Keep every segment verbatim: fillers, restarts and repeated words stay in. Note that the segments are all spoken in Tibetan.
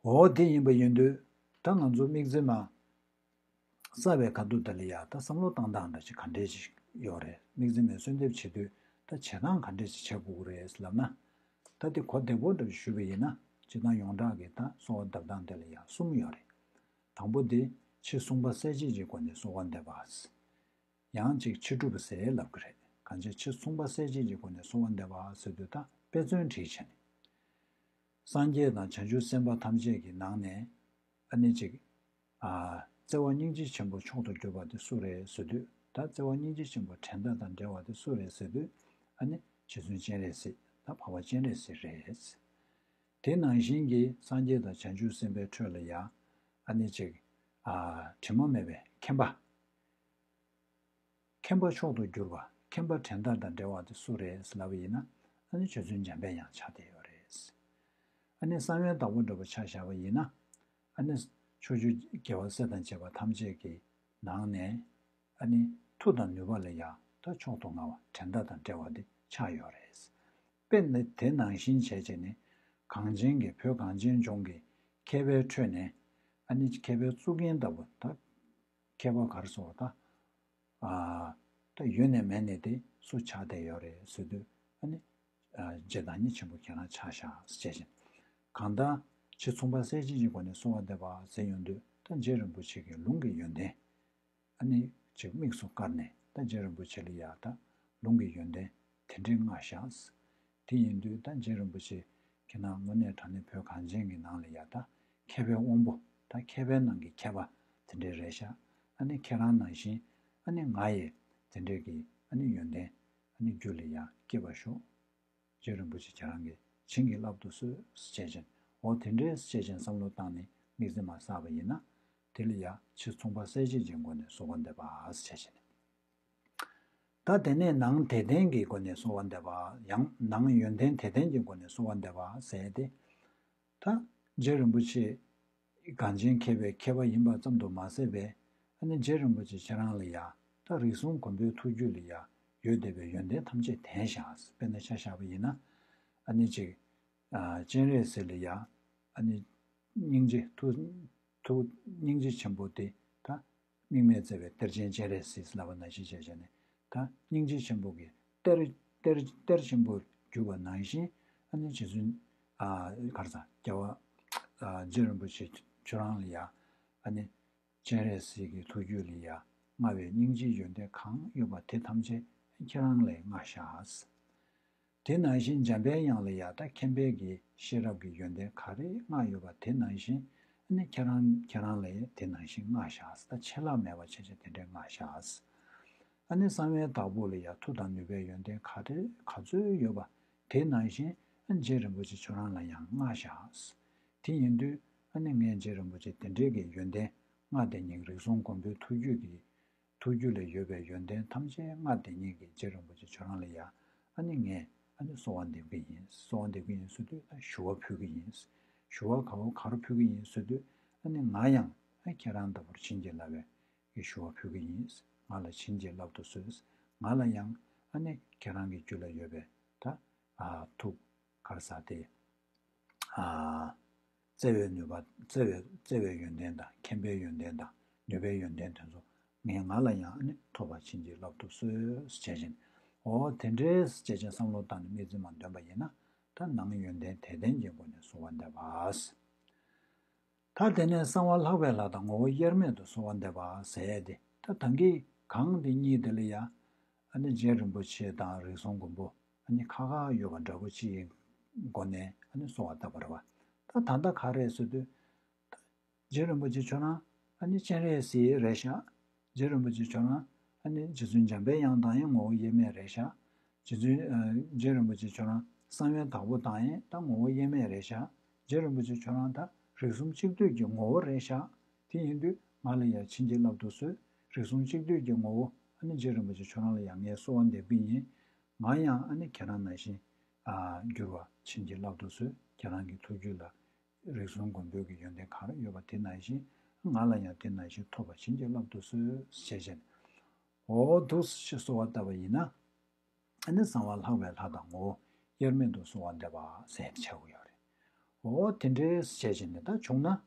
འོ་དེ་ཡིན་པ་ཡིན་དུས་ད་ང་ཚོ་དམིགས་བརྩེ་མ་བསགས་པའི་ཁ་ཐུག་དེ་ལ་ཡ་ད་བསམ་བློ་བཏང་སྟངས་འདྲ་ཅིག་ག་འདྲས་ཅིག་ཡོད་རེད། དམིགས་བརྩེ་མའི་གསོལ་འདེབས་བྱེད་དུས་ད་བྱེད་སྟངས་ག་འདྲས་ཅིག་བྱེད་དགོས་ཀྱི་རེད་ལབ་ན། ད་དེ་གོ་བདེ་པོ་འདྲ་ཞུས་པ་ཡིན་ན་སྤྱིར་བཏང་ཡོངས་གྲགས་ཀྱི་ད་གསོལ་བ་འདེབས་སྟངས་དེ་ལ་ཡ་གསུམ་ཡོད་རེད། དང་པོ་དེ་ཕྱི་མཚུངས་པ་གསལ་བྱེད་ཀྱི་སྒོ་ནས་གསོལ་བ་འདེབས་པ། ཡང་ཅིག་ཕྱི་སྒྲུབ་ཟེར་ལབ་ཀྱི་རེད། གང་ཅི་ཕྱི་མཚུངས་པ་གསལ་བྱེད་ཀྱི་སྒོ་ནས་གསོལ་བ་འདེབས་པ་ཟེར་དུས་ད་དཔེ་མཚོན་བྲིས་བྱས་ནས། སངས་རྒྱས་དང་བྱང་ཆུབ་སེམས་དཔའ་ཐམས་ཅད་ཀྱི་ནང་ནས་ཨ་ནི་ཅིག་ཨ། བརྩེ་བ་སྙིང་རྗེ་ཆེན་པོ་མཆོག་ཏུ་གྱུར་པ་དེ་སུ་རེད་ཟེར་དུས་ད་བརྩེ་བ་སྙིང་རྗེ་ཆེན་པོ་འགྲན་ཟླ་དང་བྲལ་བ་དེ་སུ་རེད་ཟེར་དུས་ཨ་ནི་རྗེ་བཙུན་སྤྱན་རས་གཟིགས་ད་འཕགས་པ་སྤྱན་རས་གཟིགས་རེད། དེ་ནང་བཞིན་གྱི་སངས་རྒྱས་དང་བྱང་ཆུབ་སེམས་དཔའི་ཁྲོད་ལ་ཡང་ཨ་ནི་ཅིག་ཨ། དྲི་མ་མེད་པའི་མཁྱེན་པ། མཁྱེན་པ་མཆོག་ཏུ་གྱུར་པ་མཁྱེན་པ་འགྲན་ཟླ་དང་བྲལ་བ་དེ་སུ་རེད་ལབ་པ་ཡིན་ན་ཨ་ནི་རྗེ་བཙུན་འཇམ་དཔལ་དབྱངས་ཆགས་བསྡད་ཡོད་རེད། ཨ་ནི་གསང་བའི་བདག་པོ་འདྲ་པོ་ཆ་བཞག་པ་ཡིན་ན་ཨ་ནི་ཕྱོགས་བཅུའི་རྒྱལ་བ་སྲས་དང་བཅས་པ་ཐམས་ཅད་ཀྱི་ནང་ནས་ཨ་ནི་མཐུ་དང་ནུས་པ་ལ་ཡང་ད་མཆོག་ཏུ་མངའ་བ་འགྲན་ཟླ་དང་བྲལ་བ་དེ་ཆགས་ཡོད་རེད། དཔེ་ནི་དེ་ནང་བཞིན་བྱས་བྱས་ནས་གངས་ཅན་གྱི་བོད་གངས་ཅན་ལྗོངས་ཀྱི་མཁས་པའི་ཁྲོད་ནས་ཨ་ནི་མཁས་པའི་གཙུག་རྒྱན་ལྟ་བུ་ད། མཁས་པ་གར་སོང་བ་ད། ཨ། ད་ཡོད་ནས་མེད་ནས་དེ་སུ་ཆགས་བསྡད་ཡོད་རེད་ཟེར་དུས་ཨ་ནི། ཨ། རྗེ་བདག་ཉིད་ཆེན་པོ་ཁྱེད་རང་ཆགས་ཤག་ཟེར་བྱས་ཤིང་། གང་ལྟར་ཕྱི་མཚུངས་པ་གསལ་བྱེད་ཀྱི་སྒོ་ནས་གསོལ་བ་འདེབས་པ་ཟེར་ཡོང་དུས་ད་རྗེ་རིན་པོ་ཆེ་གི་ལུང་གི་ཡོན་ཏན། ཨ་ནི་ཅིག་དམིགས་སུ་བཀར་ནས་ད་རྗེ་རིན་པོ་ཆེ་ལ་ཡ་ད་ལུང་གི་ཡོན་ཏན་དེ་འདྲའི་མངའ་ཤག་དེ་ཡིན་དུས་ད་རྗེ་རིན་པོ་ཆེ་ཁྱེད་རང་དངོས་གནས་དྲང་གནས་བོད་གངས་ཅན་གྱི་ནང་ལ་ཡ་ད་མཁས་པའི་དབང་པོ་ད་མཁས་པའི་ནང་གི་མཁས་པ་དེ་འདྲའི་རེད་ཤག་ཨ་ནི་ཁྱེད་རང་ནང་བཞིན་ཨ་ནི་ང་ཡི་དེ་འདྲའི་གི་ཨ་ནི་ཡོན་ཏན་ཨ་ནི་རྒྱུད་ལ་ཡ་སྐྱེ་བར་ཤོག་རྗེ་རིན་པོ་ཆེ་ཁྱེད་རང་གིས་བྱིན་གྱིས་བརླབ་ཏུ་གསོལ་ཟེར་བྱས་ཅན། འོ་དེ་འདྲའི་ཟེར་བྱས་ཅན་བསམ་བློ་བཏང་ནས་དམིགས་བརྩེ་མ་བསགས་པ་ཡིན་ན་དེ་ལ་ཡ་ཕྱི་མཚུངས་པ་གསལ་བྱེད་ཀྱི་སྒོ་ནས་གསོལ་བ་འདེབས་པ་ཟེར་བྱས་ཅན། ད་དེ་ནས་ནང་དད་ལྡན་གྱི་སྒོ་ནས་གསོལ་བ་འདེབས་པ་ཡང་ནང་ཡོན་ཏན་དད་ལྡན་གྱི་སྒོ་ནས་གསོལ་བ་འདེབས་པ་ཟེར་ཏེ། ད་རྗེ་རིན་པོ་ཆེ་གངས་ཅན་མཁས་པའི་མཁས་པ་ཡིན་པ་ཙམ་དུ་མ་ཟད་པའི་ཨ་ནི་རྗེ་རིན་པོ་ཆེ་ཁྱེད་རང་ལ་ཡ་ད་རིགས་གསུམ་མགོན་པོའི་ཐུགས་རྒྱུད་ལ་ཡ་ཡོད་བསྡད་པའི་ཡོན་ཏན་ཐམས་ཅད་ལྡན་ཤག་དཔེར་ན་ཆ་བཞག་པ་ཡིན་ན་ཨ་ནི་ཅིག་ཨ། སྤྱན་རས་གཟིགས་ལ་ཡ་ཨ་ནི་སྙིང་རྗེ་ཐུགས་ཐུགས་སྙིང་རྗེ་ཆེན་པོ་དེ་ད་དམིགས་མེད་བརྩེ་བའི་གཏེར་ཆེན་སྤྱན་རས་གཟིགས་ལབ་པ་ནང་བཞིན་བྱས་བྱས་ནས་ད་སྙིང་རྗེ་ཆེན་པོ་གི་གཏེར་གཏེར་གཏེར་ཆེན་པོར་གྱུར་པ་ནང་བཞིན་ཨ་ནི་རྗེ་བཙུན་ཨ་ག་རེ་ཟ་རྒྱལ་བ་ཨ་རྗེ་རིན་པོ་ཆེ་ཁྱོད་རང་ལ་ཡ་ཨ་ནི་སྤྱན་རས་གཟིགས་ཀྱི་ཐུགས་རྒྱུད་ལ་ཡ་མངའ་བའི་སྙིང་རྗེའི་ཡོན་ཏན་གང་ཡོད་པ་དེ་ཐམས་ཅད་ཁྱེད་རང་ལ་མངའ་ཤག་དེ་ནང་བཞིན་འཇམ་པའི་དབྱངས་ལ་ཡ་ད་མཁྱེན་པའི་གི་ཤེས་རབ་ཀྱི་ཡོན་ཏན་ག་རེ་མངའ་ཡོད་པ་དེ་ནང་བཞིན་ཨ་ནི་ཁྱེད་རང་ཁྱེད་རང་ལ་ཡ་དེ་ནང་བཞིན་མངའ་ཤག་ད་ཆད་ལྷག་མེད་པ་བྱས་བྱས་དེ་འདྲའི་མངའ་ཤག་ཨ་ནི་གསང་བའི་བདག་པོ་ལ་ཡ་མཐུ་དང་ནུས་པའི་ཡོན་ཏན་ག་རེ་ག་ཚོད་ཡོད་པ་དེ་ནང་བཞིན་ཨ་ནི་རྗེ་རིན་པོ་ཆེ་ཁྱོད་རང་ལ་ཡང་མངའ་ཤག་དེ་ཡིན་དུས་ཨ་ནི་ངས་རྗེ་རིན་པོ་ཆེ་དེ་འདྲའི་གི་ཡོན་ཏན་མངའ་བདེ་སྙིང་རིགས་གསུམ་མགོན་པོའི་ཐུགས་རྒྱུད་ཀྱི་ཐུགས་རྒྱུད་ལ་ཡོད་པའི་ཡོན་ཏན་ཐམས་ཅད་མངའ་བདེ་སྙིང་གི་རྗེ་རིན་པོ་ཆེ་ཁྱོད་རང་ལ་ཡ་ཨ་ནི་ངས་ཨ་ནི་གསོལ་བ་འདེབས་ཀྱི་ཡིན། གསོལ་བ་འདེབས་ཀྱི་ཡིན་ཟེར་དུས་ད་ཞུ་བ་ཕུལ་གྱི་ཡིན། ཞུ་བ་ག་བོ་ག་རེ་ཕུལ་གྱི་ཡིན་ཟེར་དུས་ཨ་ནི་ང་ཡང་ཨ་ཁྱེད་རང་ལྟ་བུར་བྱིན་གྱིས་བརླབས་པའི་གི་ཞུ་བ་ཕུལ་གྱི་ཡིན། ང་ལ་བྱིན་གྱིས་བརླབ་ཏུ་གསོལ། ང་ལ་ཡང་ཨ་ནི་ཁྱེད་རང་གི་རྒྱུད་ལ་ཡོད་པའི་ད་ཨ་ཐུགས་ག་རེ་ཟ་དེ། ཨ། བརྩེ་བའི་ནུས་པ་བརྩེ་བའི་བརྩེ་བའི་ཡོན་ཏན་དང་མཁྱེན་པའི་ཡོན་ཏན་དང་ནུས་པའི་ཡོན་ཏན་དེ་ཚོ་ངས་ང་ལ་ཡང་ཨ་ནི་ཐོབ་པར་བྱིན་གྱིས་བརླབ་ཏུ་གསོལ་ཞེས་བྱས་ནས། འོ་དེ་འདྲའི་ཞེས་བྱས་བསམ་བློ་བཏང་ནས་དམིགས་བརྩེ་མ་འདོན་པ་ཡིན་ན་ད་ནང་ཡོན་ཏན་དད་ལྡན་གྱི་སྒོ་ནས་གསོལ་བ་འདེབས་པ། ད་དེ་ནས་གསང་བ་ལྷག་པའི་ལྷ་དང་ངོ་བོ་དབྱེར་མེད་དུ་གསོལ་བ་འདེབས་པ་ཟེར་ཡས་དེ་ད་ད་གིན་གང་དེ་གཉིས་དེ་ལ་ཡ་ཨ་ནི་རྗེ་རིན་པོ་ཆེ་དང་རིགས་གསུམ་མགོན་པོ་ཨ་ནི་ཁ་ཁ་ཡོད་པ་འདྲ་པོ་ཅིག་གི་སྒོ་ནས་ཨ་ནི་གསོལ་བ་བཏབ་པ་རེད་བ། ད་ད་ལྟ་ག་རེ་ཟེར་དུས། རྗེ་རིན་པོ་ཆེ་ཁྱོད་རང་ཨ་ནི་སྤྱན་རས་གཟིགས་རེད་ཤག་རྗེ་རིན་པོ་ཆེ་ཁྱོད་རང་ཨ་ནི་རྗེ་བཙུན་འཇམ་པའི་དབྱངས་དང་ཡང་ངོ་བོ་དབྱེར་མེད་རེད་ཤག་རྗེ་བཙུན་ཨ་རྗེ་རིན་པོ་ཆེ་ཁྱོད་རང་གསང་བའི་བདག་པོ་དང་ཡང་ད་ངོ་བོ་དབྱེར་མེད་རེད་ཤག་རྗེ་རིན་པོ་ཆེ་ཁྱོད་རང་ད་རིགས་གསུམ་གཅིག་བསྡུས་ཀྱི་ངོ་བོ་རེད་ཤག་དེ་ཡིན་དུས་ང་ལ་ཡང་བྱིན་གྱིས་བརླབ་ཏུ་གསོལ། རིགས་གསུམ་གཅིག་བསྡུས་ཀྱི་ངོ་བོ་ཨ་ནི་རྗེ་རིན་པོ་ཆེ་ཁྱོད་རང་ལ་ཡང་ངས་གསོལ་བ་འདེབས་ཀྱི་ཡིན། ང་ཡང་ཨ་ནི་ཁྱེད་རང་ནང་བཞིན་ཨ་འགྱུར་བ་བྱིན་གྱིས་བརླབ་ཏུ་གསོལ། ཁྱེད་རང་གི་ཐུགས་རྒྱུད་ལ། རིགས་གསུམ་མགོན་པོའི་གི་ཡོན་ཏན་ག་རེ་ཡོད་པ་དེ་ནང་བཞིན་ང་ལ་ཡང་དེ་ནང་བཞིན་ཐོབ་པ་བྱིན་གྱིས་བརླབ་ཏུ་གསོལ་ཞེས་བྱས་ནས། འོ་འདུག་སེ་གསོལ་བ་བཏབ་པ་ཡིན་ན། ཨ་ནི་གསང་བ་ལྷག་པའི་ལྷ་དང་ངོ་བོ་དབྱེར་མེད་དུ་གསོལ་བ་འདེབས་པ་ཟེར་ཏེ་བྱ་དགོས་ཡོད་རེད། འོ་དེ་འདྲའི་བྱས་བྱས་ནས་ད་བྱུང་ན།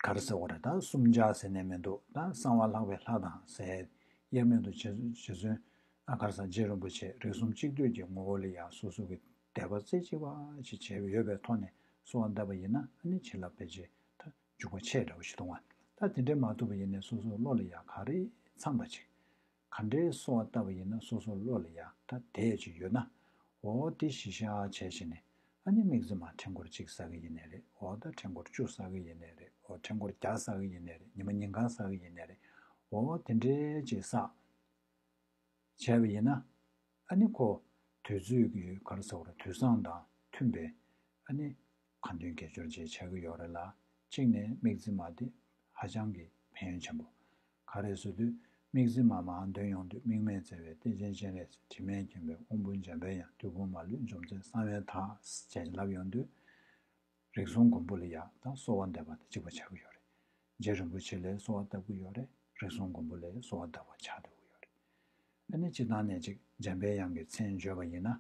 ག་རེ་ཟེར་བ་རེད། ད་སུམ་བརྒྱ་ཟེར་ནས་མི་འདུག་ད་གསང་བ་ལྷག་པའི་ལྷ་དང་ཟེར། དབྱེར་མེད་དུ་རྗེ་རྗེ་བཙུན་ཨ་ག་རེ་ཟེར། རྗེ་རིན་པོ་ཆེ་རིགས་གསུམ་གཅིག་བསྡུས་ཀྱི་ངོ་བོ་ལ་ཡང་སོ་སོ་གི་དད་པ་རྩེ་གཅིག་པ་ཅིག་བྱས་ཡོད་པའི་ཐོག་ནས་གསོལ་བ་བཏབ་པ་ཡིན་ན། ཨ་ནི་བྱིན་རླབས་ཕལ་ཆེར་ད་འཇུག་པ་ཆེ་འདྲ་བོ་ཞིག་འདུག་བ། ད་དེ་འདྲས་མ་ཐུབ་པ་ཡིན་ན་སོ་སོའི་བློ་ལ་ཡང་ག་རེ་འཚམ་པ་ཅིག་ག་འདྲའི་གསོལ་བ་བཏབ་པ་ཡིན་ན་སོ་སོའི་བློ་ལ་ཡང་ད་དེ་ཅིག་ཡོད་ན། འོ་དེ་གཞི་བཞག་བྱས་བྱས་ནས། ཨ་ནི་དམིགས་བརྩེ་མ་ཕྲེང་སྐོར་གཅིག་བསགས་ཀྱི་ཡིན་ནའི་རེད། འོ་ད་ཕྲེང་སྐོར་བཅུ་བསགས་ཀྱི་ཡིན་ནའི་རེད། འོ་ཕྲེང་སྐོར་བརྒྱ་བསགས་ཀྱི་ཡིན་ནའི་རེད། ཉི་མ་ཉིན་གང་བསགས་ཀྱི་ཡིན་ནའི་རེད། འོ་དེ་འདྲའི་ཅིག་བསགས་བྱས་པ་ཡིན་ན། ཨ་ནི་ཁོ་དུས་ཚོད་ཀྱི་ག་རེ་ཟེར་བ་རེད། དུས་བཟང་དང་མཐུན་པའི་ཨ་ནི་ཁ་འདོན་དགེ་སྦྱོར་ཅིག་ཆགས་ཀྱི་ཡོད་རེད་ལ། གཅིག་ནས་དམིགས་བརྩེ་མ་དེ་ཧ་ཅང་གི་ཕན་ཡོན་ཆེན་པོ། ག་རེ་ཟེར་དུས་དམིགས་བརྩེ་མ་མར་འདོན་ཡོང་དུས། དམིགས་མེད་བརྩེ་བའི་གཏེར་ཆེན་སྤྱན་རས་གཟིགས། དྲི་མེད་མཁྱེན་པའི་དབང་པོ་འཇམ་པའི་དབྱངས། བདུད་དཔུང་མ་ལུས་འཇོམས་མཛད་གསང་བའི་བདག་ཅེས་ལབ་ཡོང་དུས། རིགས་གསུམ་མགོན་པོ་ལ་ཡང་ད་གསོལ་བ་འདེབས་པ་དང་གཅིག་པ་ཆགས་ཀྱི་ཡོད་རེད། རྗེ་རིན་པོ་ཆེ་ལ་གསོལ་བ་བཏབ་ཀྱི་ཡོད་རེད། རིགས་གསུམ་མགོན་པོ་ལ་གསོལ་བ་བཏབ་པ་ཆགས་བསྡད་ཀྱི་ཡོད་རེད། ཨ་ནི་སྤྱིར་བཏང་ནས་ཅིག་འཇམ་པའི་དབྱངས་ཀྱི་མཚན་བརྗོད་པ་ཡིན་ན།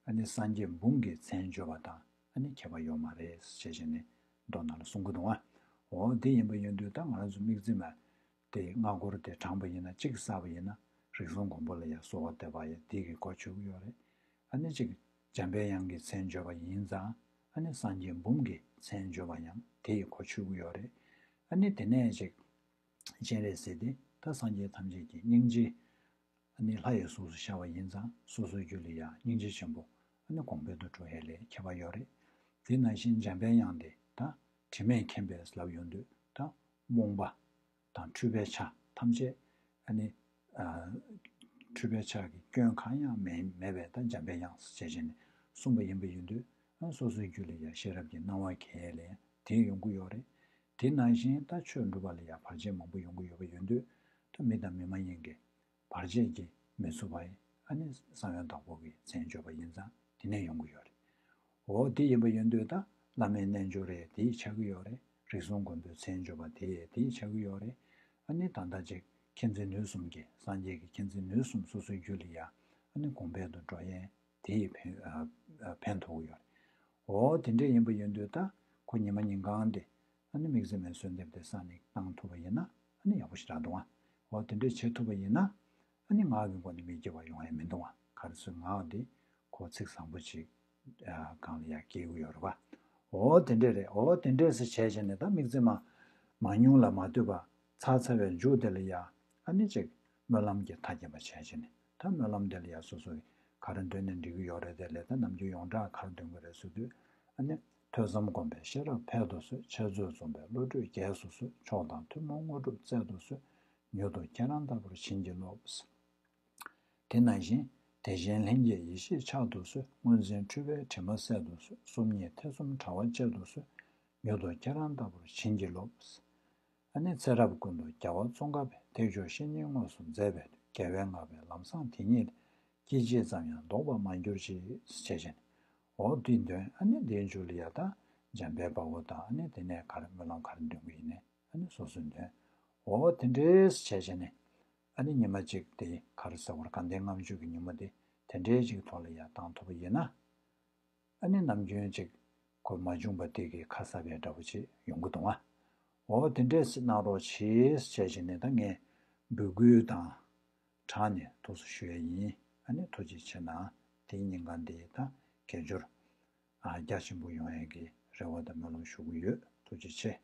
ཨ་ནི་སངས་རྒྱས་འབུམ་གྱི་མཚན་བརྗོད་པ་དང་ཨ་ནི་ཁྱད་པར་ཡོད་མ་རེད་ཅེས་བྱས་ནས་མདོ་ནང་ལ་གསུང་གི་འདུག་ཨ། འོ་དེ་ཡིན་པ་ཡིན་དུས་ད་ང་རང་ཚོ་དམིགས་བརྩེ་མ་དེ་སྔ་འགོར་དེ་དྲངས་པ་ཡིན་ན། གཅིག་བསགས་པ་ཡིན་ན་རིགས་གསུམ་མགོན་པོ་ལ་ཡང་གསོལ་བ་འདེབས་པ་ཡང་དེ་གི་གོ་ཆོད་ཀྱི་ཡོད་རེད། ཨ་ནི་གཅིག་འཇམ་པའི་དབྱངས་ཀྱི་མཚན་བརྗོད་པ་ཡིན་ཙང་། ཨ་ནི་སངས་རྒྱས་འབུམ་གྱི་མཚན་བརྗོད་པ་ཡང་དེ་ཡི་གོ་ཆོད་ཀྱི་ཡོད་རེད། ཨ་ནི་དེ་ནས་གཅིག་སྤྱན་རས་གཟིགས་དེ་ད་སངས་རྒྱས་ཐམས་ཅད་ཀྱི་སྙིང་རྗེ། ཨ་ནི་ལྷ་ཡི་གཟུགས་སུ་ཤར་བ་ཡིན་ཙང་སོ་སོའི་རྒྱུད་ལ་ཡང་སྙིང་རྗེ་ཆེན་པོ། ཨ་ནི་གོང་འཕེལ་དུ་འགྲོ་ཡས་ལ་ཁྱད་པར་ཡོད་རེད། དེ་ནང་བཞིན་འཇམ་པའི་དབྱངས་དེ་ད་དྲི་མེད་མཁྱེན་པས་ལབ་ཡོང་དུས་ད་རྨོངས་པ་དང་འཁྲུལ་པའི་ཆ་ཐམས་ཅད། ཨ་ནི་ཨ་འཁྲུལ་པའི་ཆ་གི་སྐྱོན་གང་ཡང་མེད་མེད་པས་ད་འཇམ་པའི་དབྱངས་ཞེས་བྱས་ནས་གསུངས་པ་ཡིན་པ་ཡིན་དུས། ཨ་སོ་སོའི་རྒྱུད་ལ་ཡང་ཤེས་རབ་ཀྱི་སྣང་བ་གས་ལ་ཡང་དེ་ཡོང་གི་ཡོད་རེད། དེ་ནང་བཞིན་ད་ཆོས་སྒྲུབ་པ་ལ་ཡང་བར་ཆད་མང་པོ་ཡོང་གི་ཡོད་པ་ཡིན་དུས། ད་མི་དང་མི་མ་ཡིན་གྱི་བར་ཆད་ཀྱིས་མི་ཚུགས་པ་ཡིན། ཨ་ནི་གསང་བའི་བདག་པོ་གི་མཚན་བརྗོད་པ་ཡིན་ཙང་དེ་ནས་ཡོང་གི་ཡོད་རེད། འོ་དེ་ཡིན་པ་ཡིན་དུས་ད་བླ་མའི་རྣལ་འབྱོར་རེད། དེ་ཡི་ཆགས་ཀྱི་ཡོད་རེད། རིགས་གསུམ་མགོན་པོའི་མཚན་བརྗོད་པ་དེ་ཡི་དེ་ཡི་ཆགས་ཀྱི་ཡོད་རེད། ཨ་ནི་ད་ལྟ་ཅིག་མཁྱེན་བརྩེ་ནུས་གསུམ་གྱི་སངས་རྒྱས་ཀྱི་མཁྱེན་བརྩེ་ནུས་གསུམ་སོ་སོའི་རྒྱུད་ལ་ཡང་ཨ་ནི་གོང་འཕེལ་དུ་འགྲོ་ཡས་དེ་ཡི་ཕན་ཨ་ཨ་ཕན་ཐོགས་ཀྱི་ཡོད་རེད། འོ་དེ་འདྲ་ཡིན་པ་ཡིན་དུས་ད་ཁོ་ཉི་མ་ཉིན་གང་དེ་ཨ་ནི་དམིགས་བརྩེ་མའི་གསོལ་འདེབས་དེ་བསགས་ནས་བཏང་ཐུབ་པ་ཡིན་ན་ཨ་ནི་ཡག་པོ་ཞེ་དྲག་འདུག་ཨ། འོ་དེ་འདྲ་བྱེད་ཐུབ་པ་ཡིན་ན་ཨ་ནི་ངག་གི་སྒོ་ནས་མི་སྐྱེ་བ་ཡོང་ཡ་མི་འདུག་ཨ། ག་རེ་ཟེར་ངག་འདི་ཁོ་ཚིག་བཟང་པོ་ཅིག་ཨ་གང་ལ་ཡང་སྐྱེ་གི་ཡོད་རེད་པ། འོ་དེ་འདྲ་རེད། འོ་དེ་འདྲ་ཟེར་བྱས་བྱས་ནས་ད་དམིགས་བརྩེ་མ་མང་ཉུང་ལ་མ་ལྟོས་པ་ཚར་ཚར་བའི་མཇུག་དེ་ལ་ཡང་ཨ་ནི་ཅིག་སྨོན་ལམ་གྱི་མཐའ་རྒྱས་པ་བྱས་བྱས་ནས། ད་སྨོན་ལམ་དེ་ལ་ཡང་སོ་སོ་ག་རེ་འདོན་ནས་འགྲིག་གི་ཡོད་རེད། དེ་ལས་ད་ནམ་རྒྱུན་ཡོངས་གྲགས་ག་རེ་འདོན་གི་རེད་ཟེར་དུས། ཨ་ནི་ཐོས་བསམ་སྒོམ་པའི་ཤེས་རབ་འཕེལ་དུ་གསོལ། འཆད་རྩོད་རྩོམ་པའི་བློ་གྲོས་རྒྱས་སུ་གསོལ། མཆོག་དང་ཐུན་མོང་དངོས་གྲུབ་སྩལ་དུ་གསོལ། མྱུར་དུ་ཁྱེད་རང་ལྟ་བུར་བྱིན་གྱིས་རློབས། དེ་ནང་བཞིན་བདེ་ཆེན་ལྷན་སྐྱེས་ཡེ་ཤེས་འཆར་དུ་གསོལ། དངོས་འཛིན་འཁྲུལ་པའི་དྲི་མ་སེལ་དུ་གསོལ། སོམ་ཉི་ཐེ་ཚོམ་བྲལ་བ་བཅད་དུ་གསོལ། མྱུར་དུ་ཁྱེད་རང་ལྟ་བུར་བྱིན་གྱིས་རློབས། ཨ་ནི་ཚེ་རབས་ཀུན་ཏུ་རྒྱལ་བ་ཙོང་ཁ་པའི་ཐེག་མཆོག་བཤེས་གཉེན་དངོས་སུ་མཛད་པའི་དུས། རྒྱལ་བས་བསྔགས་པའི་ལམ་བཟང་དེ་ཉིད་ལས། སྐད་ཅིག་ཙམ་ཡང་ལྡོག་པར་མ་གྱུར་ཅིག་ཟེར་བྱས་ནས། འོ་དེ་འདོན། ཨ་ནི་དེའི་མཇུག་ལ་ཡ་ད་འཇམ་དཔལ་དཔའ་བོ་དང་། ཨ་ནི་དེ་ནས་ག་རེ་སྨོན་ལམ་ག་རེ་འདོན་གི་ཡིན་ནའི་ཨ་ནི་སོ་སོས་འདོན། འོ་དེ་འདྲས་བྱས་བྱས་ནས། ཨ་ནི་ཉི་མ་གཅིག་དེ་ག་རེ་ཟེར་བར་དགའ་ལྡན་ལྔ་མཆོད་ཀྱི་ཉིན་མོ་དེ་དེ་འདྲས་ཅིག་ཐོག་ལ་ཡ་བཏང་ཐུབ་པ་ཡིན་ན། ཨ་ནི་ནམ་རྒྱུན་ཅིག་ཁོ་མ་བྱུང་བ་དེ་གི་ཁ་གསབ་པའི་འདྲ་བོ་ཅིག་ཡོང་གི་འདུག་ཨ། འོ་དེ་འདྲས་སེ་གནང་རོགས་བྱེད་ཟེར་བྱས་ནས་ད་ངས་འབོད་སྐུལ་དང་སྦྲགས་ནས་ཐུགས་སུ་ཞུ་ཡས་ཡིན། ཨ་ནི་ཐུགས་རྗེ་ཆེ་གནང་། དེའི་ཉིན་གང་དེ་ད་དགེ་སྦྱོར་ཨ་རྒྱ་ཆེན་པོ་ཡོང་ཡས་ཀྱི་རེ་བ་དང་སྨོན་ལམ་ཞུ་གི་ཡོད། ཐུགས་རྗེ་ཆེ།